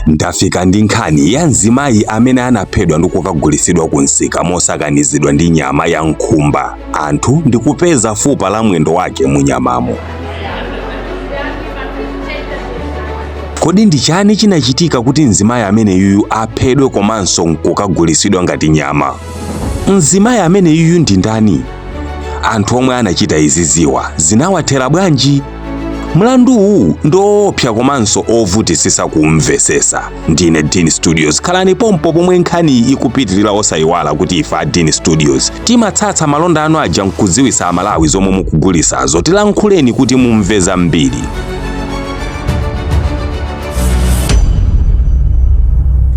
Ndafika ndi nkhani ya mzimayi amene anaphedwa ndi kukagulisidwa ku msika mosakanizidwa ndi nyama ya nkhumba, anthu ndikupeza fupa la mwendo wake mu nyamamo. Kodi ndi chani chinachitika kuti mzimayi ameneyuyu aphedwe komanso nkukagulisidwa ngati nyama? Mzimayi ameneyuyu ndi ndani? Anthu omwe anachita iziziwa zinawathera bwanji? Mlanduwu ndi oopsa komanso ovutisisa kumvesesa. Ndine Dean Studios, khalani pompo pomwe nkhaniyi ikupitirira. Osayiwala kuti ife a Dean Studios timatsatsa malonda anu aja nkudziwisa Amalawi zomwe mukugulisazo. Tilankhuleni kuti mumve zambiri.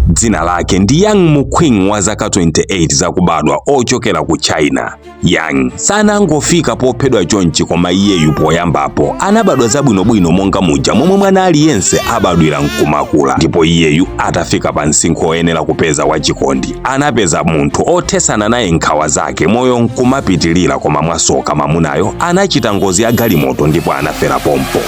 Dzina lake ndi Yang Muqing wa zaka 28 zakubadwa, ochokera ku China. Yang sanangofika pophedwa chonchi, koma iyeyu poyambapo anabadwa zabwinobwino monga muja momwe mwana aliyense abadwira nkumakula. Ndipo iyeyu atafika pa msinkhu oyenera kupeza wachikondi, anapeza munthu othesana naye nkhawa zake, moyo nkumapitilira. Koma mwasoka mamunayo anachita ngozi ya galimoto ndipo anafera pompo.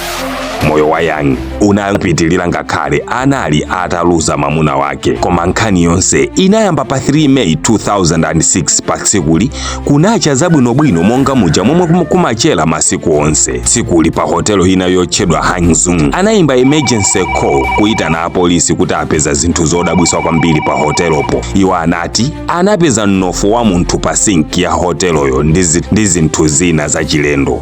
Moyo wa Yang unapitilira ngakhale anali ataluza mamuna wake. Koma nkhani yonse inayamba pa 3 May 2006. Pa tsikuli kunacha zabwinobwino monga muja momwe kumachera masiku onse. Tsikuli pa hotelo ina yotchedwa Hangzhou anayimba emergency call kuyitana apolisi kuti apeza zinthu zodabwitsa kwambiri pa hotelopo. Iwo anati anapeza mnofu wa munthu pa sinki ya hoteloyo ndi zinthu zina zachilendo.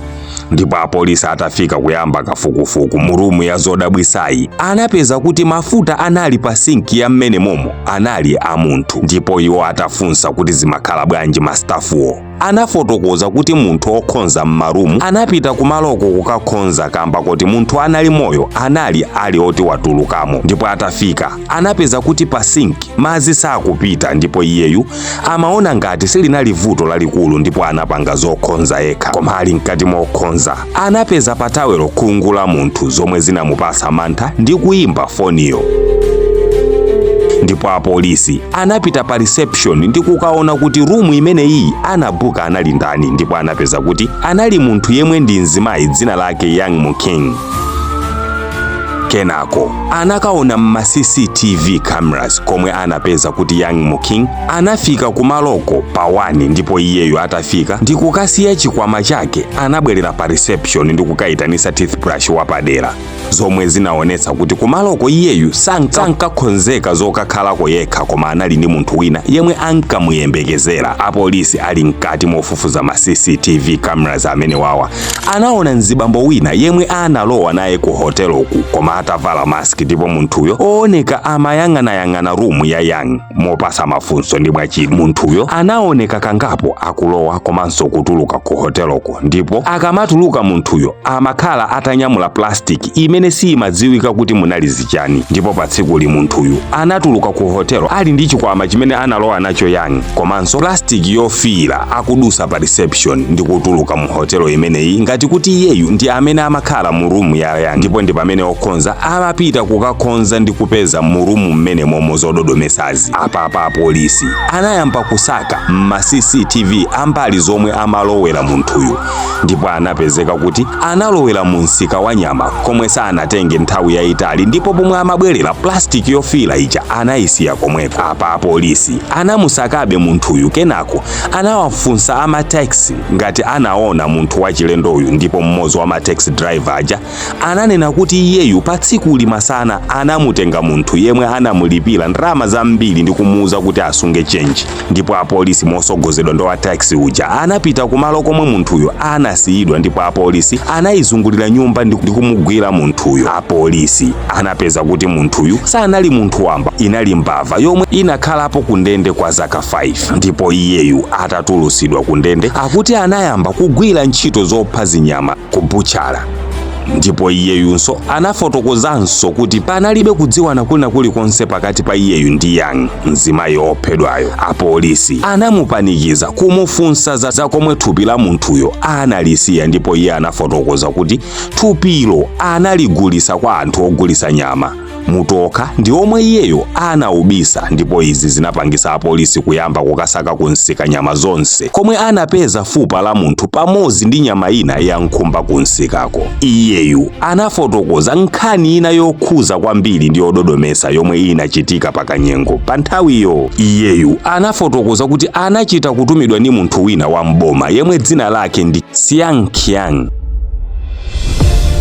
Ndipo apolisi atafika kuyamba kafukufuku mu rumu ya zodabwisayi, anapeza kuti mafuta anali pa sinki ya mmene momo anali a munthu. Ndipo iwo atafunsa kuti zimakhala bwanji, mastafuwo anafotokoza kuti munthu okhonza m'marumu anapita kumaloko kukakhonza kamba kuti munthu anali moyo anali ali oti watulukamo. Ndipo atafika anapeza kuti pa sinki madzi sakupita, ndipo iyeyu amaona ngati silinali vuto lalikulu ndipo anapanga zokhonza yekha. Koma ali mkati mokhonza anapeza pa tawelo khungu la munthu, zomwe zinamupasa mantha ndi kuyimba foniyo. Ndipo apolisi anapita pa reception ndi kukaona kuti rumu imeneyi anabuka anali ndani, ndipo anapeza kuti anali munthu yemwe ndi mzimayi dzina lake Yang Muqing. Kenako anakaona mma CCTV cameras komwe anapeza kuti Yang Muqing anafika kumaloko pa 1, ndipo iyeyo atafika ndi kukasiya chikwama chake anabwerera pa reception ndi kukayitanisa toothbrush wapadera, zomwe zinaonetsa kuti kumaloko iyeyu sankakhonzeka zokakhalako yekha, koma anali ndi munthu wina yemwe ankamuyembekezera. Apolisi ali mkati mofufuza ma CCTV cameras amene wawa, anaona mzibambo wina yemwe analowa naye ku hoteloku koma atavala mask, ndipo munthuyo ooneka amayang'anayang'ana rumu ya Yang mopasa mafunso ndi mwachidwi. Munthuyo anaoneka kangapo akulowa komanso kutuluka ku hoteloko, ndipo akamatuluka munthuyo amakhala atanyamula plastic imene siyimadziwika kuti munali zichani. Ndipo pa tsikuli munthuyu anatuluka ku hotelo ali ndi chikwama chimene analowa nacho Yang komanso plastic yofiira, akudusa pa reception ndi kutuluka mu hotelo imeneyi ngati kuti iyeyu ndi amene amakhala mu rumu ya Yang. Ndipo ndi pamene okhonza amapita kukakhonza ndi kupeza mu rumu mmene momo zododomesazi. Apapa apolisi anayamba kusaka ma CCTV ambali zomwe amalowera munthuyu, ndipo anapezeka kuti analowera mu msika wa nyama komwe sanatenge nthawi yayitali, ndipo pomwe amabwerera plastic yofiira ija anayisiya komweko. Apa apolisi anamusakabe munthuyu. Kenako anawafunsa ama taxi ngati anaona munthu wachilendoyu, ndipo mmodzi wa ma taxi driver aja ananena kuti iyeyu pa tsikuli masana anamutenga munthu yemwe anamulipira ndalama zambiri ndi kumuwuza kuti asunge change. Ndipo apolisi mosogozedwa ndi wa taxi uja anapita kumalo komwe munthuyo anasiyidwa, ndipo apolisi anayizungulira nyumba ndi kumugwira munthuyo. Apolisi anapeza kuti munthuyu sanali munthu wamba, inali mbava yomwe inakhalapo ku ndende kwa zaka 5. Ndipo iyeyu atatulusidwa ku ndende akuti anayamba kugwira ntchito zopha zinyama ku butchala. Ndipo iyeyunso anafotokozanso kuti panalibe kudziwana kwina kulikonse pakati pa iyeyu ndi Yang, mzimayi ophedwayo. Apolisi anamupanikiza kumufunsa za komwe thupi la munthuyo analisiya, ndipo iye anafotokoza kuti thupilo analigulisa kwa anthu ogulisa nyama. Mutu okha ndi omwe iyeyo anaubisa, ndipo izi zinapangisa apolisi kuyamba kukasaka kunsika nyama zonse, komwe anapeza fupa la munthu pamodzi ndi nyama ina ya nkhumba kunsikako. Iyeyu anafotokoza nkhani ina yokhuza kwambiri ndi yododomesa yomwe inachitika pakanyengo pa nthawiyo. Iyeyu anafotokoza kuti anachita kutumidwa ndi munthu wina wa mboma yemwe dzina lake ndi Siang Kiang.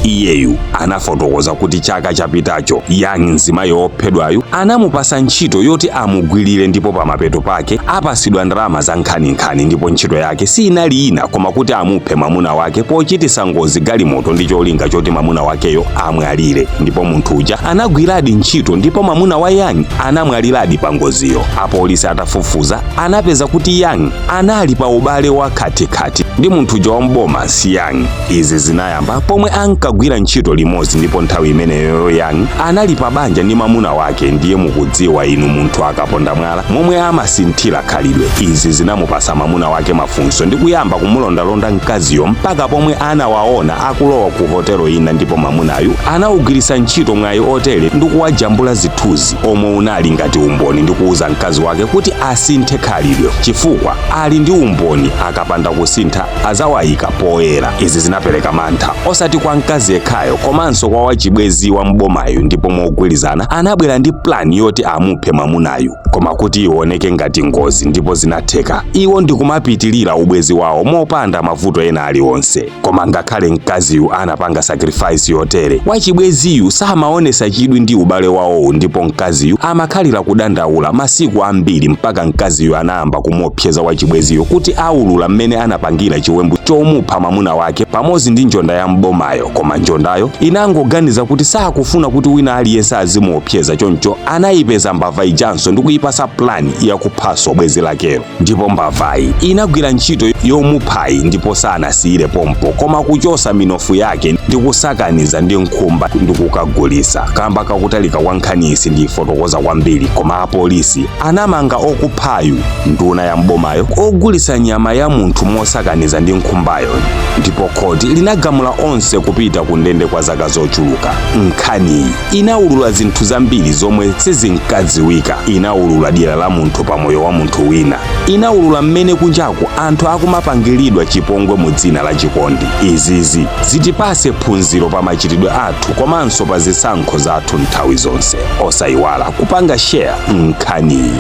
Iyeyu anafotokoza kuti chaka chapitacho Yang, mzimayi wophedwayu, anamupasa ntchito yoti amugwirire, ndipo pamapeto pake apasidwa ndalama za nkhaninkhani, ndipo ntchito yake sinali ina koma kuti amuphe mwamuna wake pochitisa ngozi galimoto ndi cholinga choti mwamuna wakeyo amwalire. Ndipo munthu uja anagwiradi ntchito, ndipo mwamuna wa Yang anamwaliradi pa ngoziyo. Apolisi atafufuza anapeza kuti Yang anali pa ubale wa khatikati ndi munthu uja wamboma Siang. Izi zinayamba pomwe ankagwira ntchito limodzi, ndipo nthawi imeneyo Yang anali pa banja ndi mwamuna wake. Ndiye mukudziwa inu, munthu akaponda mwala momwe amasinthira khalidwe. Izi zinamupasa mwamuna wake mafunso ndi kuyamba kumulondalonda mkaziyo mpaka pomwe anawaona akulowa ku hotelo ina, ndipo mwamunayu anawugwiritsa ntchito mwayi otere ndi kuwajambula zithunzi omwe unali ngati umboni, ndi kuwuza mkazi wake kuti asinthe khalidwe chifukwa ali ndi umboni, akapanda kusintha azawayika poyera. Izi zinapereka mantha osati kwa mkazi yekhayo komanso kwa wachibwezi wa mbomayo, ndipo mogwirizana anabwera ndi plan yoti amuphe mwamunayu koma kuti ioneke ngati ngozi, ndipo zinatheka. Iwo ndikumapitilira ubwezi wawo mopanda mavuto ena aliwonse. Koma ngakhale mkaziyu anapanga sacrifice yotere, wachibweziyu samaonesa chidwi ndi ubale wawowu, ndipo mkaziyu amakhalira kudandaula masiku ambiri, mpaka mkaziyu anayamba kumuopseza wachibweziyo kuti aulula mmene anapangira chiwembu chomupha mwamuna wake pamodzi ndi njonda ya mbomayo. Koma njondayo inangoganiza kuti sakufuna kuti wina aliyense azimuopseza, choncho anayipeza mbava ijanso ndi kuyipasa plan yakuphaso bwezi lakelo, ndipo mbavayi inagwira ntchito yomuphayi, ndipo sanasiyire pompo koma kuchosa minofu yake ndi kusakaniza ndi nkhumba ndi kukagulisa. Kamba kakutalika kwa nkhaniyi sindifotokoza kwambiri, koma apolisi anamanga okuphayu, nduna ya mbomayo, ogulisa nyama ya munthu mosakaniza ndi nkhumbayo, ndipo khoti linagamula onse kupita ku ndende kwa zaka zochuluka. Nkhaniyi inawulula zinthu zambiri zomwe sizinkadziwika. Inawulula dyera la munthu pa moyo wa munthu wina. Inawulula mmene kunjaku anthu akumapangiridwa chipongwe mu dzina la chikondi. Izizi zitipase phunziro pa machitidwe athu komanso pa zisankho zathu nthawi zonse. Osayiwala kupanga share nkhaniyi.